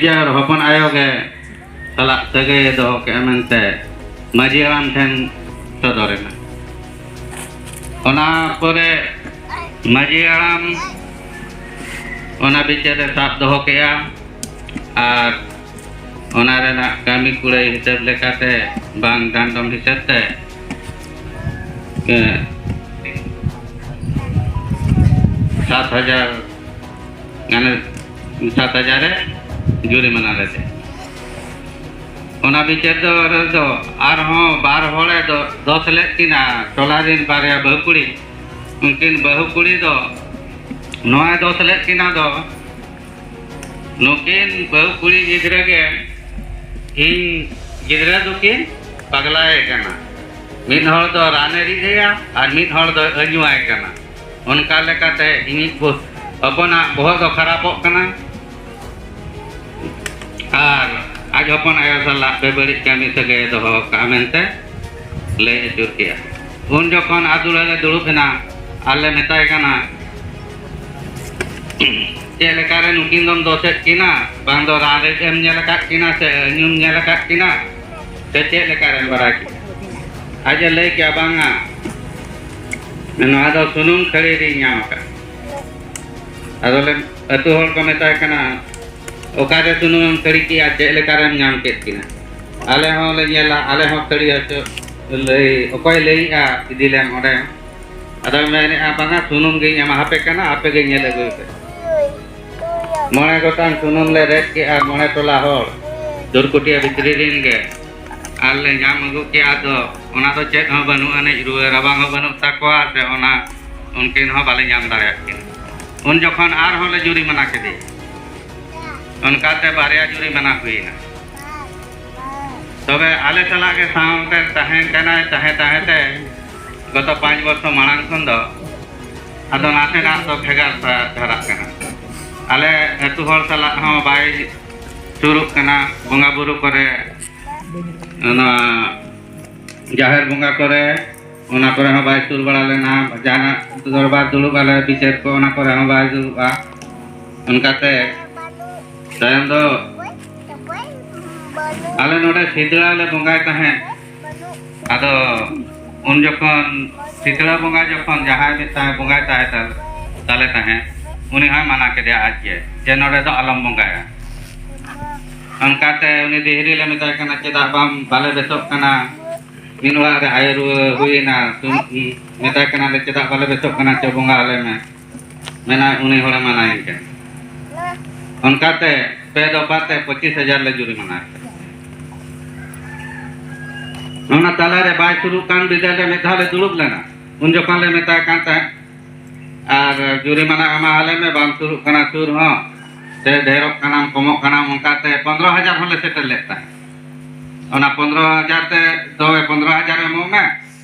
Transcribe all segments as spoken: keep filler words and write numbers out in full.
ᱱᱤᱡᱮᱨ ᱦᱚᱯᱚᱱ ᱟᱭᱳ ᱜᱮ ᱥᱟᱞᱟᱜ ᱥᱟᱹᱜᱟᱹᱭ ᱮ ᱫᱚᱦᱚ ᱠᱮᱫᱼᱟ ᱢᱮᱱᱛᱮ ᱢᱟᱹᱡᱷᱤ ᱦᱟᱲᱟᱢ ᱴᱷᱮᱱ ᱥᱚᱫᱚᱨ ᱮᱱᱟ᱾ ᱚᱱᱟ ᱯᱚᱨᱮ ᱢᱟᱹᱡᱷᱤ ᱦᱟᱲᱟᱢ ᱚᱱᱟ ᱵᱤᱪᱟᱹᱨ ᱮ ᱥᱟᱵ ᱫᱚᱦᱚ ᱠᱮᱫᱼᱟ ᱟᱨ ᱚᱱᱟ ᱨᱮᱱᱟᱜ ᱠᱟᱹᱢᱤ ᱠᱩᱲᱟᱹᱭ ᱦᱤᱥᱟᱹᱵ ᱞᱮᱠᱟᱛᱮ ᱵᱟᱝ ᱰᱟᱸᱰᱚᱢ ᱦᱤᱥᱟᱹᱵ ᱛᱮ, ᱮ, ᱥᱟᱛ ᱦᱟᱡᱟᱨ ᱜᱟᱱᱮ ᱥᱟᱛ ᱦᱟᱡᱟᱨ ᱮ ᱡᱩᱨᱤᱢᱟᱱᱟ ᱞᱮᱫᱮ᱾ ᱚᱱᱟ ᱵᱤᱪᱟᱹᱨ ᱫᱚ ᱨᱮᱫᱚ ᱟᱨᱦᱚᱸ ᱵᱟᱨ ᱦᱚᱲᱮ ᱫᱚ-, ᱫᱚᱥ ᱞᱮᱫ ᱠᱤᱱᱟ, ᱴᱚᱞᱟ ᱨᱤᱱ ᱵᱟᱨᱭᱟ ᱵᱟᱹᱦᱩ ᱠᱩᱲᱤ᱾ ᱩᱱᱠᱤᱱ ᱵᱟᱹᱦᱩ ᱠᱩᱲᱤ ᱫᱚ ᱱᱚᱣᱟᱭ ᱫᱚᱥ ᱞᱮᱫ ᱠᱤᱱᱟ ᱫᱚ, ᱱᱩᱠᱤᱱ ᱵᱟᱹᱦᱩ ᱠᱩᱲᱤ ᱜᱤᱫᱽᱨᱟᱹ ᱜᱮ ᱤᱧ ᱜᱤᱫᱽᱨᱟᱹ ᱫᱚᱠᱤᱱ ᱯᱟᱜᱽᱞᱟᱭᱮ ᱠᱟᱱᱟ᱾ ᱢᱤᱫ ᱦᱚᱲ ᱫᱚ ᱨᱟᱱᱮ ᱨᱤᱫ ᱟᱭᱟ ᱟᱨ ᱢᱤᱫ ᱦᱚᱲ ᱫᱚ ᱟᱹᱧᱩᱣᱟᱭ ᱠᱟᱱᱟ᱾ ᱚᱱᱠᱟ ᱞᱮᱠᱟᱛᱮ ᱤᱧᱤᱡ ᱵᱚ-, ᱦᱚᱯᱚᱱᱟᱜ ᱵᱚᱦᱚᱜ ᱫᱚ ᱠᱷᱟᱨᱟᱯᱚᱜ ᱠᱟᱱᱟ᱾ ᱟᱨ ᱟᱡ ᱦᱚᱯᱚᱱ ᱟᱭᱳ ᱥᱟᱞᱟᱜ ᱵᱮᱵᱟᱹᱲᱤᱡ ᱠᱟᱹᱢᱤ ᱥᱟᱹᱜᱟᱹᱭ ᱫᱚᱦᱚ ᱠᱟᱜᱼᱟ ᱢᱮᱱᱛᱮ ᱞᱟᱹᱭ ᱟᱹᱪᱩᱨ ᱠᱮᱜᱼᱟ᱾ ᱩᱱ ᱡᱚᱠᱷᱚᱱ ᱟᱹᱛᱩ ᱨᱮᱞᱮ ᱫᱩᱲᱩᱵ ᱮᱱᱟ, ᱟᱨ ᱞᱮ ᱢᱮᱛᱟᱭ ᱠᱟᱱᱟ, "ᱪᱮᱫ ᱞᱮᱠᱟᱨᱮ ᱱᱩᱠᱤᱱ ᱫᱚᱢ ᱫᱚᱥᱮᱫ ᱠᱤᱱᱟ? ᱵᱟᱝ ᱫᱚ ᱨᱟᱱ ᱨᱮ ᱮᱢ ᱧᱮᱞ ᱟᱠᱟᱫ ᱠᱤᱱᱟ ᱥᱮ ᱧᱩᱢ ᱧᱮᱞ ᱟᱠᱟᱫ ᱠᱤᱱᱟ? ᱥᱮ ᱪᱮᱫ ᱞᱮᱠᱟᱨᱮᱢ ᱵᱟᱲᱟᱭ ᱠᱮᱫᱟ?" ᱟᱡ ᱮ ᱞᱟᱹᱭ ᱠᱮᱜᱼᱟ, "ᱵᱟᱝᱟ, ᱱᱚᱣᱟ ᱫᱚ ᱥᱩᱱᱩᱢ ᱠᱷᱟᱹᱲᱤ ᱨᱤᱧ ᱧᱟᱢ ᱟᱠᱟᱫ᱾" ᱟᱫᱚ ᱞᱮ ᱟᱹᱛᱩ ᱦᱚᱲ ᱠᱚ ᱢᱮᱛᱟᱭ ᱠᱟᱱᱟ, "ᱚᱠᱟᱨᱮ ᱥᱩᱱᱩᱢᱮᱢ ᱠᱷᱟᱹᱲᱤ ᱠᱮᱜᱼᱟ? ᱪᱮᱫ ᱞᱮᱠᱟᱨᱮᱢ ᱧᱟᱢ ᱠᱮᱫ ᱠᱤᱱᱟ?" ᱟᱞᱮ ᱦᱚᱸᱞᱮ ᱧᱮᱞᱟ, ᱟᱞᱮ ᱦᱚᱸ ᱠᱷᱟᱹᱲᱤ ᱦᱚᱪᱚ ᱞᱟᱹᱭ, ᱚᱠᱚᱭ ᱞᱟᱹᱭᱮᱜᱼᱟ ᱤᱫᱤ ᱞᱮᱢ ᱚᱸᱰᱮ? ᱟᱫᱚᱭ ᱢᱮᱱᱮᱜᱼᱟ, "ᱵᱟᱝᱟ, ᱥᱩᱱᱩᱢ ᱜᱤᱧ ᱮᱢᱟ ᱦᱟᱯᱮ ᱠᱟᱱᱟ, ᱟᱯᱮ ᱜᱮ ᱧᱮᱞ ᱟᱹᱜᱩᱭ ᱯᱮ᱾" ᱢᱚᱬᱮ ᱜᱚᱴᱟᱝ ᱥᱩᱱᱩᱢ ᱞᱮ ᱨᱮᱫ ᱠᱮᱜᱼᱟ, ᱢᱚᱬᱮ ᱴᱚᱞᱟ ᱦᱚᱲ ᱫᱩᱨᱠᱩᱴᱤᱭᱟᱹ ᱵᱷᱤᱛᱨᱤ ᱨᱤᱱ ᱜᱮ, ᱟᱨ ᱞᱮ ᱧᱟᱢ ᱟᱹᱜᱩ ᱠᱮᱜᱼᱟ᱾ ᱫᱚ ᱚᱱᱟ ᱫᱚ ᱪᱮᱫ ᱦᱚᱸ ᱵᱟᱹᱱᱩᱜ ᱟᱹᱱᱤᱡ, ᱨᱩᱣᱟᱹ ᱨᱟᱵᱟᱝ ᱦᱚᱸ ᱵᱟᱹᱱᱩᱜ ᱛᱟᱠᱚᱣᱟ, ᱥᱮ ᱚᱱᱟ ᱩᱱᱠᱤᱱ ᱦᱚᱸ ᱵᱟᱞᱮ ᱧᱟᱢ ᱫᱟᱲᱮᱭᱟᱜ ᱠᱤᱱᱟ᱾ ᱩᱱ ᱡᱚᱠᱷᱚᱱ ᱟᱨᱦᱚᱸ ᱞᱮ ᱡᱩᱨᱤᱢᱟᱱᱟ ᱠᱮᱫᱮᱭᱟ᱾ ᱚᱱᱠᱟᱛᱮ ᱵᱟᱨᱭᱟ ᱡᱩᱨᱤᱢᱟᱱᱟ ᱦᱩᱭᱮᱱᱟ᱾ ᱛᱚᱵᱮ ᱟᱞᱮ ᱥᱟᱞᱟᱜ ᱜᱮ ᱥᱟᱶᱛᱮ ᱛᱟᱦᱮᱸ ᱠᱟᱱᱟᱭ, ᱛᱟᱦᱮᱸ ᱛᱟᱦᱮᱸ ᱛᱮ ᱜᱚᱛᱚ ᱯᱟᱸᱪ ᱵᱚᱨᱥᱚ ᱢᱟᱲᱟᱝ ᱠᱷᱚᱱ ᱫᱚ ᱟᱫᱚ ᱱᱟᱥᱮᱱᱟᱜ ᱫᱚ ᱵᱷᱮᱜᱟᱨ ᱫᱷᱟᱨᱟᱜ ᱠᱟᱱᱟ᱾ ᱟᱞᱮ ᱟᱹᱛᱩ ᱦᱚᱲ ᱥᱟᱞᱟᱜ ᱦᱚᱸ ᱵᱟᱭ ᱥᱩᱨᱩᱜ ᱠᱟᱱᱟ᱾ ᱵᱚᱸᱜᱟ ᱵᱩᱨᱩ ᱠᱚᱨᱮ, ᱱᱚᱣᱟ ᱡᱟᱦᱮᱨ ᱵᱚᱸᱜᱟ ᱠᱚᱨᱮ, ᱚᱱᱟ ᱠᱚᱨᱮ ᱦᱚᱸ ᱵᱟᱭ ᱥᱩᱨ ᱵᱟᱲᱟ ᱞᱮᱱᱟ᱾ ᱡᱟᱦᱟᱱᱟᱜ ᱫᱚᱨᱵᱟᱨ ᱫᱩᱲᱩᱵ ᱟᱞᱮ, ᱵᱤᱪᱟᱹᱨ ᱠᱚ, ᱚᱱᱟ ᱠᱚᱨᱮ ᱦᱚᱸ ᱵᱟᱭ ᱫᱩᱲᱩᱵᱼᱟ᱾ ᱚᱱᱠᱟᱛᱮ ᱛᱟᱭᱚᱢ ᱫᱚ ᱟᱞᱮ ᱱᱚᱰᱮ ᱥᱤᱛᱲᱟ ᱞᱮ ᱵᱚᱸᱜᱟᱭ ᱛᱟᱦᱮᱸᱫ᱾ ᱟᱫᱚ ᱩᱱ ᱡᱚᱠᱷᱚᱱ ᱥᱤᱛᱲᱟ ᱵᱚᱸᱜᱟ ᱡᱚᱠᱷᱚᱱ ᱡᱟᱦᱟᱸᱭ ᱢᱤᱫᱴᱟᱝ ᱵᱚᱸᱜᱟᱭ ᱛᱟᱦᱮᱸ ᱛᱟᱞ-, ᱛᱟᱞᱮ ᱛᱟᱦᱮᱸᱫ, ᱩᱱᱤ ᱦᱚᱸᱭ ᱢᱟᱱᱟ ᱠᱮᱫᱮᱭᱟ ᱟᱡ ᱜᱮ, ᱡᱮ ᱱᱚᱰᱮ ᱫᱚ ᱟᱞᱚᱢ ᱵᱚᱸᱜᱟᱭᱟ᱾ ᱚᱱᱠᱟᱛᱮ ᱩᱱᱤ ᱫᱤᱦᱨᱤ ᱞᱮ ᱢᱮᱛᱟᱭ ᱠᱟᱱᱟ, "ᱪᱮᱫᱟᱜ ᱵᱟᱢ, ᱵᱟᱞᱮ ᱵᱮᱥᱚᱜ ᱠᱟᱱᱟ?" ᱢᱤᱫ ᱚᱲᱟᱜ ᱨᱮ ᱟᱭᱳ ᱨᱩᱣᱟᱹ ᱦᱩᱭᱮᱱᱟ, ᱛᱩ-, ᱢᱮᱛᱟᱭ ᱠᱟᱱᱟᱞᱮ, "ᱪᱮᱫᱟᱜ ᱵᱟᱞᱮ ᱵᱮᱥᱚᱜ ᱠᱟᱱᱟ, ᱪᱚ ᱵᱚᱸᱜᱟ ᱟᱞᱮ ᱢᱮ᱾" ᱢᱮᱱᱟᱭ, ᱩᱱᱤ ᱦᱚᱲᱮ ᱢᱟᱱᱟᱭᱮᱱ ᱠᱟᱱᱟ᱾ ᱚᱱᱠᱟᱛᱮ ᱯᱮ ᱫᱚᱯᱷᱟ ᱛᱮ ᱯᱚᱸᱪᱤᱥ ᱦᱟᱡᱟᱨ ᱞᱮ ᱡᱩᱨᱤᱢᱟᱱᱟ ᱠᱮᱫᱟ᱾ ᱚᱱᱟ ᱛᱟᱞᱟᱨᱮ ᱵᱟᱭ ᱥᱩᱨᱩᱜ ᱠᱟᱱ ᱵᱤᱫᱟᱹᱞ ᱨᱮ ᱢᱤᱫ ᱫᱷᱟᱣ ᱞᱮ ᱫᱩᱲᱩᱵ ᱞᱮᱱᱟ᱾ ᱩᱱ ᱡᱚᱠᱷᱚᱱ ᱞᱮ ᱢᱮᱛᱟᱭ ᱠᱟᱱ ᱛᱟᱦᱮᱸᱫ, "ᱟᱨ ᱡᱩᱨᱤᱢᱟᱱᱟ ᱮᱢᱟ ᱟᱞᱮ ᱢᱮ, ᱵᱟᱢ ᱥᱩᱨᱩᱜ ᱠᱟᱱᱟ ᱥᱩᱨ ᱦᱚᱸ, ᱥᱮ ᱰᱷᱮᱨᱚᱜ ᱠᱟᱱᱟᱢ ᱠᱚᱢᱚᱜ ᱠᱟᱱᱟᱢ", ᱚᱱᱠᱟᱛᱮ ᱯᱚᱱᱨᱚ ᱦᱟᱡᱟᱨ ᱦᱚᱸᱞᱮ ᱥᱮᱴᱮᱨ ᱞᱮᱫ ᱛᱟᱦᱮᱸᱫ᱾ ᱚᱱᱟ ᱯᱚᱱᱨᱚ ᱦᱟᱡᱟᱨ ᱛᱮ, "ᱛᱚᱵᱮ ᱯᱚᱱᱨᱚ ᱦᱟᱡᱟᱨ ᱮᱢᱚᱜ ᱢᱮ,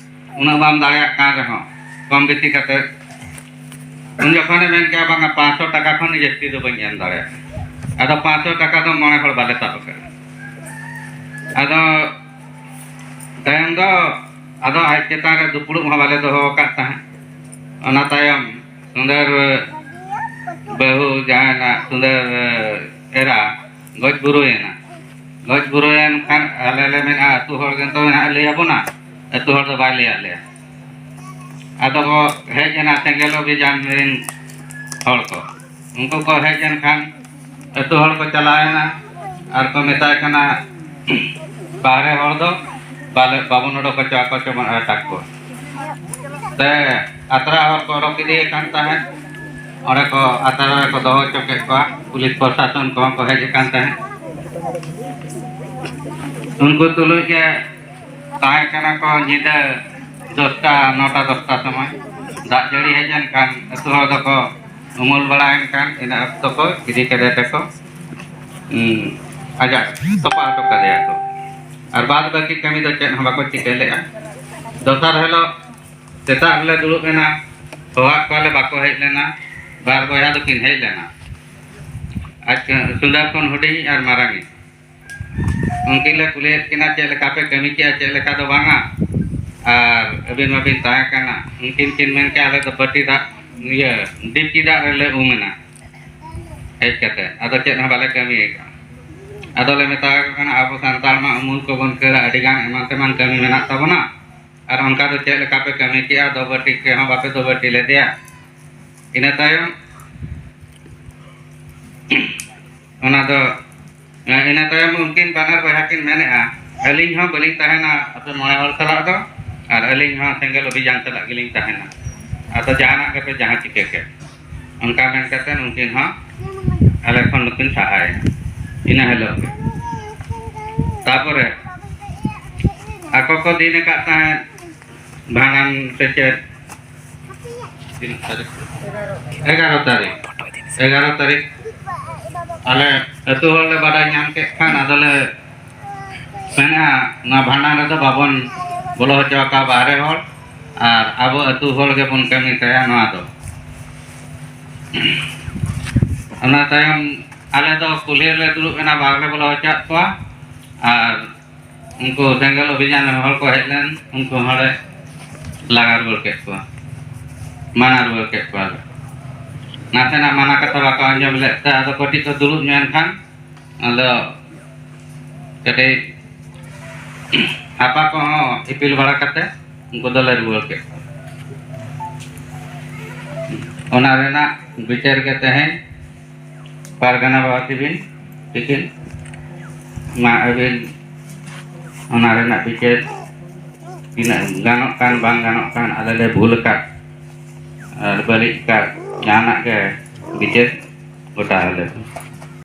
ᱩᱱᱟᱹᱜ ᱵᱟᱢ ᱫᱟᱲᱮᱭᱟᱜ ᱠᱟᱱ ᱨᱮᱦᱚᱸ, ᱠᱚᱢ ᱵᱮᱥᱤ ᱠᱟᱛᱮ", ᱩᱱ ᱡᱚᱠᱷᱚᱱᱮ ᱢᱮᱱ ᱠᱮᱜᱼᱟ, "ᱵᱟᱝᱟ, ᱯᱟᱸᱪᱥᱚ ᱴᱟᱠᱟ ᱠᱷᱚᱱ ᱡᱟᱹᱥᱛᱤ ᱫᱚ ᱵᱟᱹᱧ ᱮᱢ ᱫᱟᱲᱮᱭᱟᱜᱼᱟ᱾" ᱟᱫᱚ ᱯᱟᱸᱪᱥᱚ ᱴᱟᱠᱟ ᱫᱚ ᱢᱚᱬᱮ ᱦᱚᱲ ᱵᱟᱞᱮ ᱥᱟᱵ ᱟᱠᱟᱫᱟ᱾ ᱟᱫᱚ ᱛᱟᱭᱚᱢ ᱫᱚ ᱟᱫᱚ ᱟᱡ ᱪᱮᱛᱟᱱ ᱨᱮ ᱫᱩᱯᱲᱩᱵ ᱦᱚᱸ ᱵᱟᱞᱮ ᱫᱚᱦᱚ ᱟᱠᱟᱫ ᱛᱟᱦᱮᱸᱫ᱾ ᱚᱱᱟ ᱛᱟᱭᱚᱢ ᱥᱩᱸᱫᱟᱹᱨ ᱵᱟᱹᱦᱩ, ᱡᱟᱦᱟᱸᱭ ᱱᱟᱜ ᱥᱩᱸᱫᱟᱹᱨ ᱮᱨᱟ, ᱜᱚᱡ ᱵᱩᱨᱩᱭᱮᱱᱟ᱾ ᱜᱚᱡ ᱵᱩᱨᱩᱭᱮᱱ ᱠᱷᱟᱱ ᱟᱞᱮ ᱞᱮ ᱢᱮᱱᱟ, "ᱟᱹᱛᱩ ᱦᱚᱲ ᱜᱮᱛᱚ ᱱᱟᱦᱟᱜ ᱞᱟᱹᱭ ᱟᱵᱚᱱᱟ", ᱟᱹᱛᱩ ᱦᱚᱲ ᱫᱚ ᱵᱟᱭ ᱞᱟᱹᱭᱟᱫ ᱞᱮᱭᱟ᱾ ᱟᱫᱚ ᱠᱚ ᱦᱮᱡ ᱮᱱᱟ ᱥᱮᱸᱜᱮᱞ ᱚᱵᱷᱤᱡᱟᱱ ᱨᱮᱱ ᱦᱚᱲ ᱠᱚ᱾ ᱩᱱᱠᱩ ᱠᱚ ᱦᱮᱡ ᱮᱱ ᱠᱷᱟᱱ ᱟᱹᱛᱩ ᱦᱚᱲ ᱠᱚ ᱪᱟᱞᱟᱣ ᱮᱱᱟ ᱟᱨ ᱠᱚ ᱢᱮᱛᱟᱭ ᱠᱟᱱᱟ, "ᱵᱟᱦᱨᱮ ᱦᱚᱲ ᱫᱚ ᱵᱟᱞᱮ, ᱵᱟᱵᱚᱱ ᱚᱰᱚᱠ ᱦᱚᱪᱚ ᱟᱠᱚ, ᱪᱚᱵᱚᱱ ᱟᱴᱟᱠ ᱠᱚᱣᱟ᱾" ᱛᱮ ᱟᱛᱨᱟ ᱦᱚᱲ ᱠᱚ ᱚᱰᱚᱠ ᱤᱫᱤᱭᱮ ᱠᱟᱱ ᱛᱟᱦᱮᱸᱫ᱾ ᱚᱸᱰᱮ ᱠᱚ ᱟᱛᱨᱟ ᱨᱮᱠᱚ ᱫᱚᱦᱚ ᱦᱚᱪᱚ ᱠᱮᱫ ᱠᱚᱣᱟ᱾ ᱯᱩᱞᱤᱥ ᱯᱨᱚᱥᱟᱥᱚᱱ ᱠᱚᱦᱚᱸ ᱠᱚ ᱦᱮᱡ ᱟᱠᱟᱱ ᱛᱟᱦᱮᱸᱫ᱾ ᱩᱱᱠᱩ ᱛᱩᱞᱩᱡ ᱜᱮ ᱛᱟᱦᱮᱸ ᱠᱟᱱᱟ ᱠᱚ ᱧᱤᱫᱟᱹ ᱫᱚᱥᱴᱟ, ᱱᱚᱴᱟ ᱫᱚᱥᱴᱟ ᱥᱚᱢᱚᱭ᱾ ᱫᱟᱜ ᱡᱟᱹᱲᱤ ᱦᱮᱡ ᱮᱱ ᱠᱷᱟᱱ ᱟᱹᱛᱩ ᱦᱚᱲ ᱫᱚᱠᱚ ᱩᱢᱩᱞ ᱵᱟᱲᱟᱭᱮᱱ ᱠᱷᱟᱱ ᱤᱱᱟᱹ ᱚᱠᱛᱚ ᱠᱚ ᱤᱫᱤ ᱠᱮᱫᱮ ᱛᱮᱠᱚ, ᱩᱸ, ᱟᱡᱟᱜ ᱛᱚᱯᱟ ᱦᱚᱴᱚ ᱠᱟᱫᱮᱭᱟ ᱠᱚ᱾ ᱟᱨ ᱵᱟᱫ ᱵᱟᱹᱠᱤ ᱠᱟᱹᱢᱤ ᱫᱚ ᱪᱮᱫ ᱦᱚᱸ ᱵᱟᱠᱚ ᱪᱤᱠᱟᱹ ᱞᱮᱫᱼᱟ᱾ ᱫᱚᱥᱟᱨ ᱦᱤᱞᱳᱜ ᱥᱮᱛᱟᱜ ᱨᱮᱞᱮ ᱫᱩᱲᱩᱵ ᱮᱱᱟ, ᱦᱚᱦᱚᱣᱟᱫ ᱠᱚᱣᱟᱞᱮ, ᱵᱟᱠᱚ ᱦᱮᱡ ᱞᱮᱱᱟ᱾ ᱵᱟᱨ ᱵᱚᱭᱦᱟ ᱫᱚᱠᱤᱱ ᱦᱮᱡ ᱞᱮᱱᱟ, ᱟᱡ ᱥᱩᱸᱫᱟᱨ ᱠᱷᱚᱱ ᱦᱩᱰᱤᱧ ᱟᱨ ᱢᱟᱨᱟᱝᱤᱡ᱾ ᱩᱱᱠᱤᱱ ᱞᱮ ᱠᱩᱞᱤᱭᱮᱫ ᱠᱤᱱᱟ, "ᱪᱮᱫ ᱞᱮᱠᱟ ᱯᱮ ᱠᱟᱹᱢᱤ ᱠᱮᱜᱼᱟ, ᱪᱮᱫ ᱞᱮᱠᱟ ᱫᱚ ᱵᱟᱝᱟ? ᱟᱨ ᱟᱹᱵᱤᱱ ᱢᱟᱵᱤᱱ ᱛᱟᱦᱮᱸ ᱠᱟᱱᱟ?" ᱩᱱᱠᱤᱱ ᱠᱤᱱ ᱢᱮᱱ ᱠᱮᱜᱼᱟ, "ᱟᱞᱮ ᱫᱚ ᱵᱟᱹᱴᱤ ᱫᱟᱜ, ᱤᱭᱟᱹ, ᱰᱤᱯᱠᱤ ᱫᱟᱜ ᱨᱮᱞᱮ ᱩᱢ ᱮᱱᱟ ᱦᱮᱡ ᱠᱟᱛᱮ, ᱟᱫᱚ ᱪᱮᱫ ᱦᱚᱸ ᱵᱟᱞᱮ ᱠᱟᱹᱢᱤ ᱟᱠᱟᱫᱼᱟ᱾" ᱟᱫᱚᱞᱮ ᱢᱮᱛᱟ ᱠᱚ ᱠᱟᱱᱟ, ᱟᱵᱚ ᱥᱟᱱᱛᱟᱲ ᱢᱟ ᱩᱢᱩᱞ ᱠᱚᱵᱚᱱ ᱠᱷᱟᱹᱲᱟ, ᱟᱹᱰᱤ ᱜᱟᱱ ᱮᱢᱟᱱ ᱛᱮᱢᱟᱱ ᱠᱟᱹᱢᱤ ᱢᱮᱱᱟᱜ ᱛᱟᱵᱚᱱᱟ, ᱟᱨ ᱚᱱᱠᱟ ᱫᱚ ᱪᱮᱫ ᱞᱮᱠᱟ ᱯᱮ ᱠᱟᱹᱢᱤ ᱠᱮᱜᱼᱟ? ᱫᱚᱵᱟᱹᱴᱤ ᱠᱚᱦᱚᱸ ᱵᱟᱯᱮ ᱫᱚᱵᱟᱹᱴᱤ ᱞᱮᱫᱮᱭᱟ᱾ ᱤᱱᱟᱹ ᱛᱟᱭᱚᱢ ᱚᱱᱟ ᱫᱚ, ᱤᱱᱟᱹ ᱛᱟᱭᱚᱢ ᱩᱱᱠᱤᱱ ᱵᱟᱱᱟᱨ ᱵᱚᱭᱦᱟ ᱠᱤᱱ ᱢᱮᱱᱮᱫᱼᱟ, "ᱟᱹᱞᱤᱧ ᱦᱚᱸ ᱵᱟᱹᱞᱤᱧ ᱛᱟᱦᱮᱱᱟ ᱟᱯᱮ ᱢᱚᱬᱮ ᱦᱚᱲ ᱥᱟᱞᱟᱜ ᱫᱚ, ᱟᱨ ᱟᱹᱞᱤᱧ ᱦᱚᱸ ᱥᱮᱸᱜᱮᱞ ᱚᱵᱷᱤᱡᱟᱱ ᱥᱟᱞᱟᱜ ᱜᱮᱞᱤᱧ ᱛᱟᱦᱮᱱᱟ᱾ ᱟᱫᱚ ᱡᱟᱦᱟᱱᱟᱜ ᱜᱮᱯᱮ ᱡᱟᱦᱟᱸ ᱪᱤᱠᱟᱹ ᱠᱮᱫ", ᱚᱱᱠᱟ ᱢᱮᱱ ᱠᱟᱛᱮ ᱩᱱᱠᱤᱱ ᱦᱚᱸ ᱟᱞᱮ ᱠᱷᱚᱱ ᱫᱚᱠᱤᱱ ᱥᱟᱦᱟᱭᱮᱱᱟ ᱤᱱᱟᱹ ᱦᱤᱞᱳᱜ ᱜᱮ᱾ ᱛᱟᱯᱚᱨᱮ ᱟᱠᱚ ᱠᱚ ᱫᱤᱱ ᱟᱠᱟᱫ ᱛᱟᱦᱮᱸᱫ ᱵᱷᱟᱸᱰᱟᱱ ᱥᱮ ᱪᱮᱫ, ᱛᱤᱱᱟᱹᱜ ᱛᱟᱹᱨᱤᱠᱷ? ᱮᱜᱟᱨᱚ ᱛᱟᱹᱨᱤᱠᱷ᱾ ᱮᱜᱟᱨᱚ ᱛᱟᱹᱨᱤᱠᱷ ᱟᱞᱮ ᱟᱹᱛᱩ ᱦᱚᱲ ᱞᱮ ᱵᱟᱰᱟᱭ ᱧᱟᱢ ᱠᱮᱫ ᱠᱷᱟᱱ, ᱟᱫᱚᱞᱮ ᱢᱮᱱᱮᱫᱼᱟ, ᱱᱚᱣᱟ ᱵᱷᱟᱸᱰᱟᱱ ᱨᱮᱫᱚ ᱵᱟᱵᱚᱱ ᱵᱚᱞᱚ ᱦᱚᱪᱚ ᱟᱠᱚᱣᱟ ᱵᱟᱦᱨᱮ ᱦᱚᱲ, ᱟᱨ ᱟᱵᱚ ᱟᱹᱛᱩ ᱦᱚᱲ ᱜᱮᱵᱚᱱ ᱠᱟᱹᱢᱤ ᱛᱟᱭᱟ ᱱᱚᱣᱟ ᱫᱚ᱾ ᱚᱱᱟ ᱛᱟᱭᱚᱢ ᱟᱞᱮ ᱫᱚ ᱠᱩᱞᱦᱤ ᱨᱮᱞᱮ ᱫᱩᱲᱩᱵ ᱮᱱᱟ, ᱵᱟᱝᱞᱮ ᱵᱚᱞᱚ ᱦᱚᱪᱚᱣᱟᱜ ᱠᱚᱣᱟ᱾ ᱟᱨ ᱩᱱᱠᱩ ᱥᱮᱸᱜᱮᱞ ᱚᱵᱷᱤᱡᱟᱱ ᱦᱚᱲ ᱠᱚ ᱦᱮᱡ ᱞᱮᱱ, ᱩᱱᱠᱩ ᱦᱚᱸᱞᱮ ᱞᱟᱜᱟ ᱨᱩᱣᱟᱹᱲ ᱠᱮᱫ ᱠᱚᱣᱟ, ᱢᱟᱱᱟ ᱨᱩᱣᱟᱹᱲ ᱠᱮᱫ ᱠᱚᱣᱟ᱾ ᱱᱟᱥᱮᱱᱟᱜ ᱢᱟᱱᱟ ᱠᱟᱛᱷᱟ ᱵᱟᱠᱚ ᱟᱸᱡᱚᱢ ᱞᱮᱫ ᱛᱮ, ᱟᱫᱚ ᱠᱟᱹᱴᱤᱡ ᱠᱚ ᱫᱩᱲᱩᱵ ᱧᱚᱜ ᱮᱱ ᱠᱷᱟᱱ, ᱟᱫᱚ ᱠᱟᱹᱴᱤᱡ ᱦᱟᱯᱟ ᱠᱚᱦᱚᱸ ᱤᱯᱤᱞ ᱵᱟᱲᱟ ᱠᱟᱛᱮ ᱩᱱᱠᱩ ᱫᱚᱞᱮ ᱨᱩᱣᱟᱹᱲ ᱠᱮᱫ ᱠᱚᱣᱟ᱾ ᱚᱱᱟ ᱨᱮᱱᱟᱜ ᱵᱤᱪᱟᱹᱨ ᱜᱮ ᱛᱮᱦᱮᱧ ᱯᱟᱨᱜᱟᱱᱟ ᱵᱟᱵᱟ ᱛᱤᱠᱤᱱ, ᱛᱤᱠᱤᱱ ᱢᱟ ᱟᱹᱵᱤᱱ ᱚᱱᱟ ᱨᱮᱱᱟᱜ ᱵᱤᱪᱟᱹᱨ ᱛᱤᱱᱟᱹᱜ ᱜᱟᱱᱚᱜ ᱠᱟᱱ ᱵᱟᱝ ᱜᱟᱱᱚᱜ ᱠᱟᱱ, ᱟᱞᱮ ᱞᱮ ᱵᱷᱩᱞ ᱟᱠᱟᱫ ᱟᱨ ᱵᱟᱹᱲᱤᱡ ᱟᱠᱟᱫ ᱡᱟᱦᱟᱱᱟᱜ ᱜᱮ ᱵᱤᱪᱟᱹᱨ ᱜᱚᱴᱟ ᱟᱞᱮ᱾